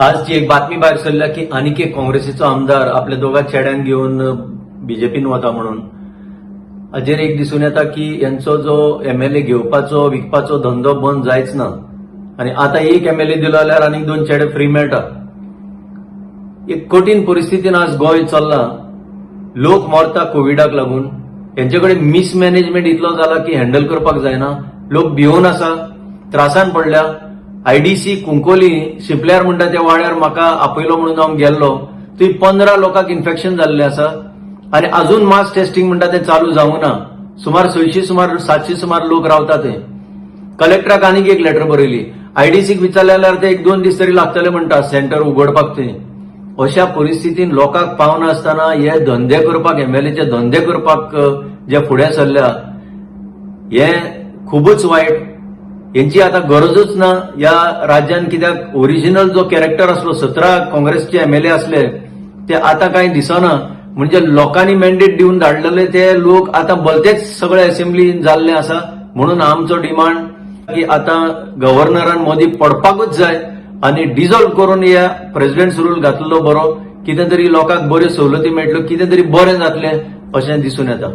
आज जी एक बातमी भायर सरल्या की आनीक एक काँग्रेसीचो आमदार आपल्या दोगा चेड्यांक घेवन बीजेपीन वता म्हणून, हाजेर एक दिसून येता की यांचो जो एमएलए घेवपाचो विकपाचो धंदो बंद जायच ना. आनी आतां एक एमएलए दिलो जाल्यार आनीक दोन चेडे फ्री मेळटा. एक कठीण परिस्थितीन आज गोंय चल्लां. लोक मरता कोविडाक लागून. हेंचे कडेन मिसमॅनेजमेंट इतलो जाला की हँडल करपाक जायना. लोक भिवन आसा, त्रासान पडल्या. आयडीसी कुंकोली शिपल्यार म्हणटा त्या वाड्यार म्हाका आपयलो म्हणून हांव गेल्लो. थंय 15 लोकांक इन्फेक्शन जाल्लें आसा आनी अजून मास टेस्टिंग म्हणटा तें चालू जावंक ना. सुमार 600 सुमार 700 सुमार लोक रावता थंय. कलेक्टराक आनीक एक लेटर बरयली. आयडीसीक विचारलें जाल्यार ते एक दोन दीस तरी लागतले म्हणटा सेंटर उगडपाक थंय. अशा परिस्थितीन लोकांक पावनासतना हे धंदे करपाक, एमएलएचे धंदे करपाक जे फुडें सरल्या, हे खुबूच वायट. हेंची आतां गरजूच ना ह्या राज्यान, कित्याक ओरिजिनल जो कॅरेक्टर आसलो, 17 काँग्रेसचे एमएलए आसले, ते आतां कांय दिसना. म्हणजे लोकांनी मॅन्डेट दिवन धाडलेले ते लोक आतां भलतेच सगळे असेंब्लीन जाल्ले आसा. म्हणून आमचो डिमांड की आतां गव्हर्नरान मोदी पडपाकूच जाय आनी डिझॉल्व करून ह्या प्रेसिडेंट रूल घातलेलो बरो. कितें तरी लोकांक बऱ्यो सवलती मेळटल्यो, कितें तरी बरें जातलें अशें दिसून येता.